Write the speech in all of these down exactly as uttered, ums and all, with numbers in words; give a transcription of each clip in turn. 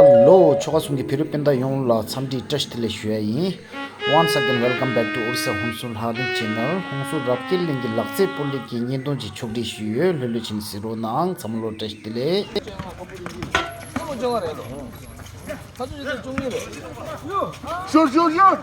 ལོ། ཆོལ་ཁ་གསུམ་གྱི་བོད་རིགས་སྤུན་ཟླ་ཡོངས་ལ་འཚམས་འདྲི་བཀྲ་ཤིས་བདེ་ལེགས་ཞུ་ཡ་ཡིན། Once again, welcome back to Orissa Hong Su Lha Dun Channel. ཧོང་སུ་རབ་རྒྱས་གླིང་གི་ལག་རྩེད་སྤོ་ལོ་གི་བརྙན་ཐུང་ཅིག་ཕྱོགས་སྒྲིག་ཞུས་ཡོད། ལྷོད་ལྷོད་བྱས་ནས་གཟིགས་རོགས་གནང་། ཚང་མ་ལོ་བཀྲ་ཤིས་བདེ་ལེགས། ཤོར་ཤོར་ཤོར།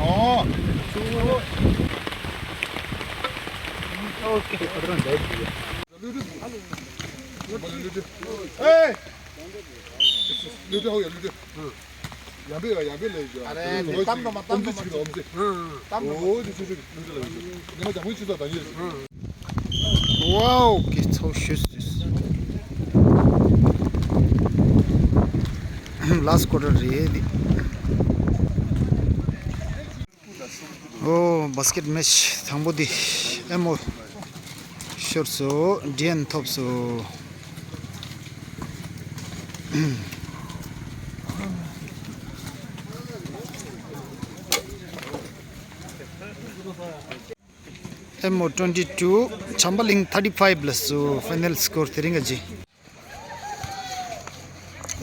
ཨོ། ཨེ། ལུས་ཏེ་ཧོ་ཡ་ལུས་ཏེ། ཡང་པེ་ཡང་པེ་ལས་ཀྱི། ཨ་རེ་ཨོ་ཙི་ཙམ་དུ་མ་ཙམ་དུ་མ་ཙི་ཙི་ཨོ་ཙི། ཙམ་དུ། ཨོ་ཙི་ཙི་ཙི་ལུས་ཏེ་ལ་ལུས་ཏེ། ཉི་མ་ཅང་མོའི་ཕྱི་ཚོ་དང་ཉེ། ཝའོ། ཀེ་ཚོ་ཤུས་ཏིས། ལཱསི་ཀོ་ཊར་རེད་འདི། ཨོ། བཱ་སི་ཀེཊ་མེཆ་དང་པོ་འདི་ཨེ་མོ་ཤོར་སོང་། ཌི་ཨེན་ཐོབ་སོང་། ཨེ་མོ་twenty two, བྱམས་པ་གླིང་thirty five ལ་སོང་། ཕའི་ནལ་སི་ཀོར་དེ་རིང་ག་ཅི།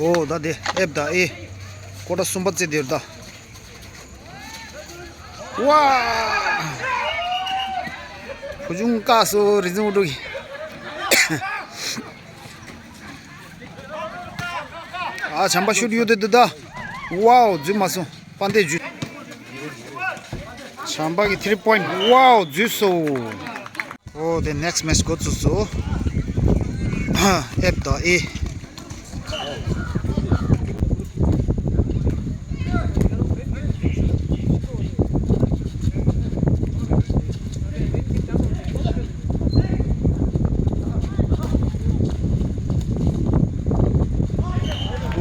ཨོ་ད་དེ་ཨེབ་ད་ཨེ། ཀོ་ཊར་གསུམ་པ་རྩེ་དེར་ད། ཝ། བུ་ཆུང་བཀག་སོང་རི་འཛིན་འུ་ཀྲུག་གིས། ཨ་བྱམས་པ་ཤུ་ཊི་ཡོད་དེ་འདུག་ད། ཝའོ་འཛུལ་མ་སོང་། པ་འདས་འཇུ། བྱམས་པ་གི་ཐི་རི་པོ་ཡིན་ཊི། ཝའོ་འཛུལ་སོང་། ཨོ་དེ་ནེག་སི་མེཆ་འགོ་བཙུགས་སོང་། ཨེབ་དང་ཨེ།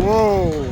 ཨོ།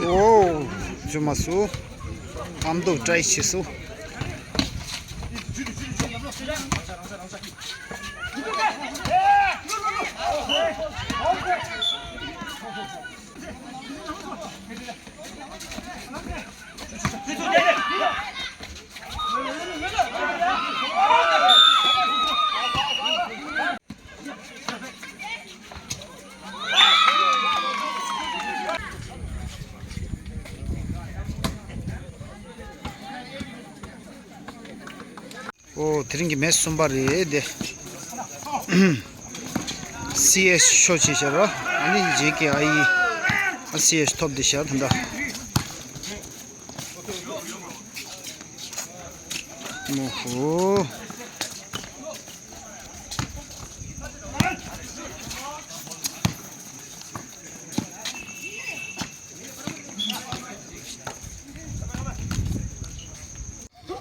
ཨོ། ཇུ་མ་སུ། ཨམ་དུ་ཏྲའི་ཆི་སུ། ཨོ། དེ་རིང་གི་མེ་གསུམ་པ་རེད་དེ། སི་ཨེཆ་ཤོ་ཆེ་ཤར་ར། ཨ་ནི་ཇེ་ཀེ་ཨའི་ཨ་སི་ཨེཆ་ཐོབ་དེ་ཤར་ད། མོ་ཧོ།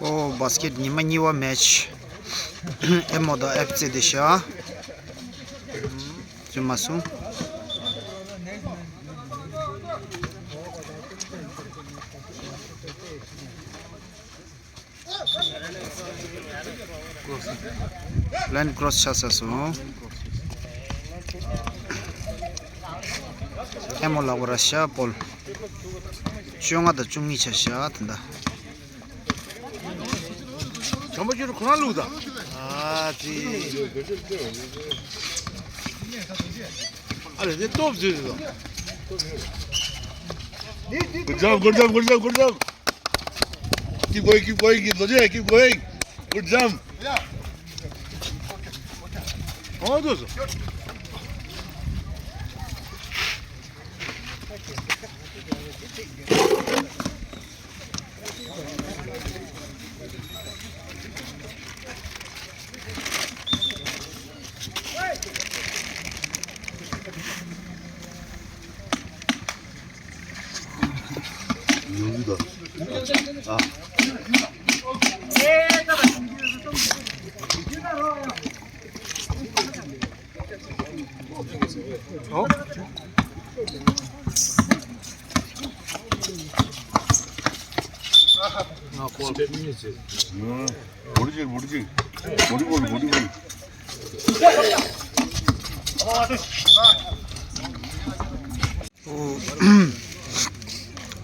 ཨོ། བཱ་སི་ཀེཊ་ཉི་མ་གཉིས་པ་མེཆ། ཨེ་མོ་དང་ཨེབ་ཙེ་དེ་ཤ། ཅི་མ་སོང་། ལན་ཀྲོ་སི་ཆགས་ས་སོང་། ཨེ་མོ་ལག་པ་ར་ཤ་བོལ། བཅོ་ལྔ་དང་བཅུ་གཉིས་ཆ་བཞག་དེ་འདྲ། གམ་པ་ཅོར་ཁོ་རང་ལུག་ད། ཨ་ཙི། ཨ་རེ་དེ་སྟོབས་བཟོས་རེད་དོ། Good job, good job, good job, good job. Keep going, keep going, keep going, keep going. Good job. ཨོ་དོ་སོ།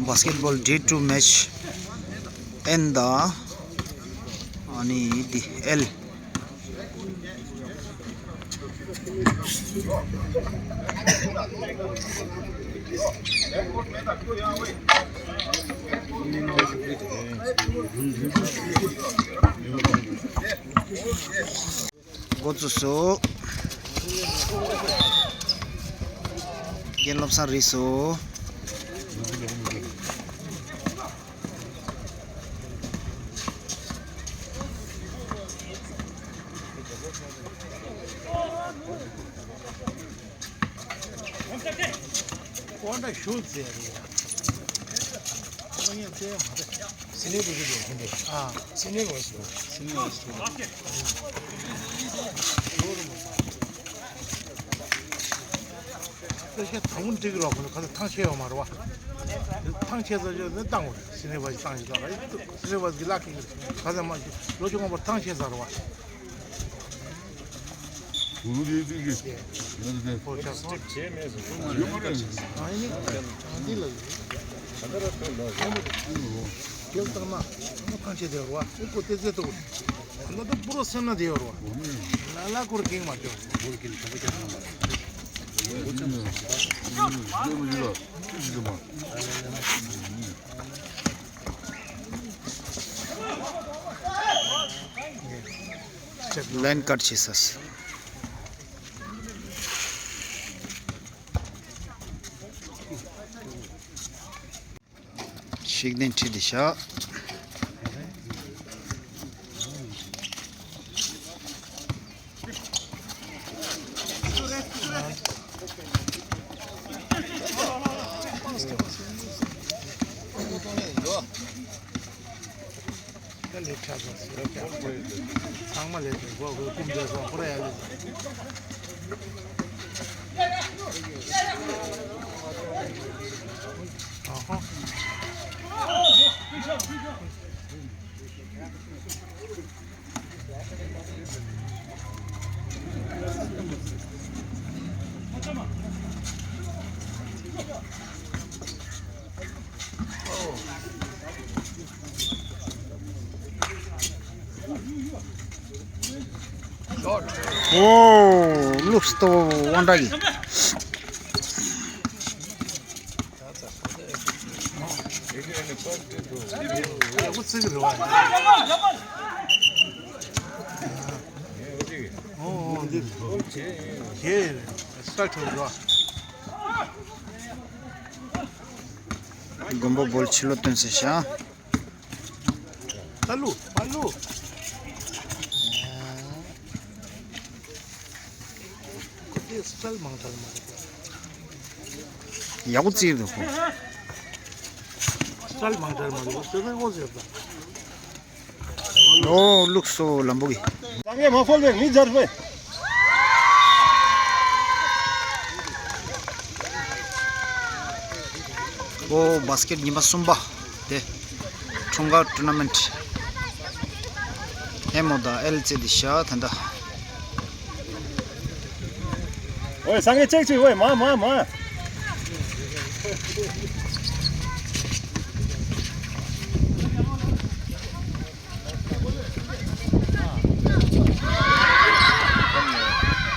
Basketball day two match in the ani the L. འགོ་བཙུགས་སོ། རྒན་བློ་བཟང་རིག་སོ། ཀོན་ད་ཤུ་ཙེ་རེད། ཀོན་ཡང་ཙེ་མ་རེད། སི་ནེ་རུ་རུ་རུ་རུ། ཨ། སི་ནེ་རུ་སི་རུ། སི་ནེ་རུ་སི་རུ། ད་ཤ་ཐང་འགྲིག་རོགས་ཁོ་ན་ཁ་ཚ་ཐང་ཆད་ཡོད་མ་རེད་བ། ཐང་ཆད་ཚར་ཡོད་ན་བཏང་དགོས། སི་ནེ་བ་ཞིག་བཏང་ཞིག་བཏང་ར། སི་ནེ་བ་ཞིག་ལག་ཁེ་ཁ་ཚ་མ་ཞིག་ལོ་ཆུང་ངོ་བར་ཐང་ཆད་ཚར་བ། ལན་ཀཊ་བྱེད་ས། ཤིག་ནས་ཁྲིད་དེ་བཞག་ད་ལས་ཁྲ་ཟ་ཟེར་ཡ། ཚང་མ་ལས་དེ་གོ་གོ་ཀུམ་རྒྱལ་ས་ཁོ་ར་ཡ་ལས། ཨ་ཧོ། ཨོ། ལུགས་སྟོབས་དབང་གྲགས་ཀྱི། ཡག་པོ་བརྩི་གི་རེད་བ། ཨོ་ཨོ་འདི་རེད། ཁྱེད་སི་ཊལ་ཁྲོད་རེད་བ། མགོན་པོ་བོལ་ཕྱི་ལོགས་སྟོན་ཟེར་ཤག་ད་ལུ་པ་ལུ། ཁོ་དེ་སི་ཊལ་མང་དྲགས་མ་རེད། ཡག་པོ་བརྩིས་འདུག་ཁོ། སི་ཊལ་མང་དྲགས་མ་རེད། ཁོ་སི་ཊལ་ཨོ་ཟེར་ད། ཨོ་ལུགས་སོ་ལམ་བུ་གི། ཨོ་བཱ་སི་ཀེཊ་ཉི་མ་གསུམ་པ་དེ། འཁྲུངས་སྐར་ཊུར་ན་མེན་ཊི། ཨེ་མོ་དང་ཨེལ་ཙེ་དེ་ཤ་ད་ད། ཝེ་སངས་རྒྱས་ཅེག་ཅིག་ཝེ་མ་མ་མ།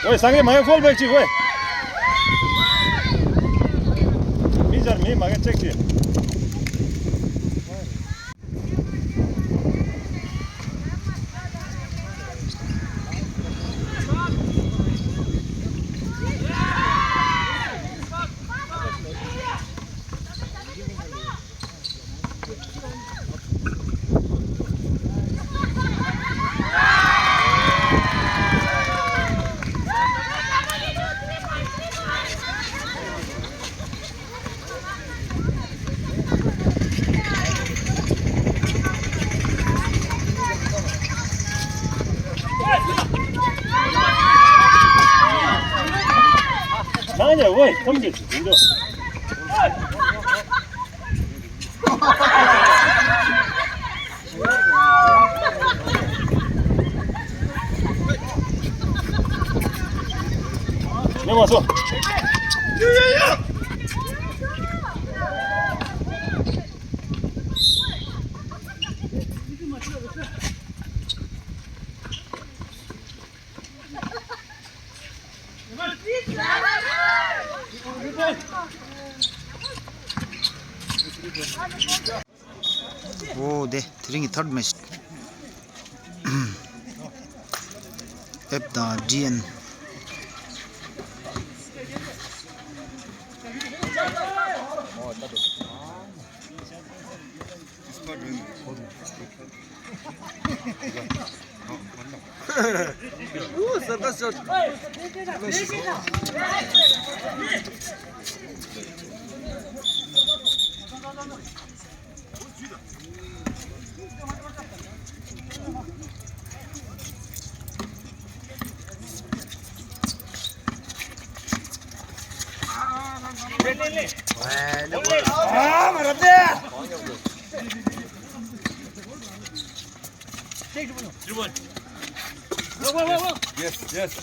ཝེ་སངས་རྒྱས་མ་ཡ་ཧྥོལ་བེག་ཅིག་ཝེ། མི་སྦྱར་མི་མ་ག་ཅེག་ཅིག། ནང་ནས་ཝེ་ཁམས་ཀྱི་ཞིག་འདུག་ཉོ་མ་སོང་། ཨོ་དེ་དེ་རིང་གི་ཐར་མེཆ། ཨེབ་དང་ཌི་ཨེན། Yes, yes.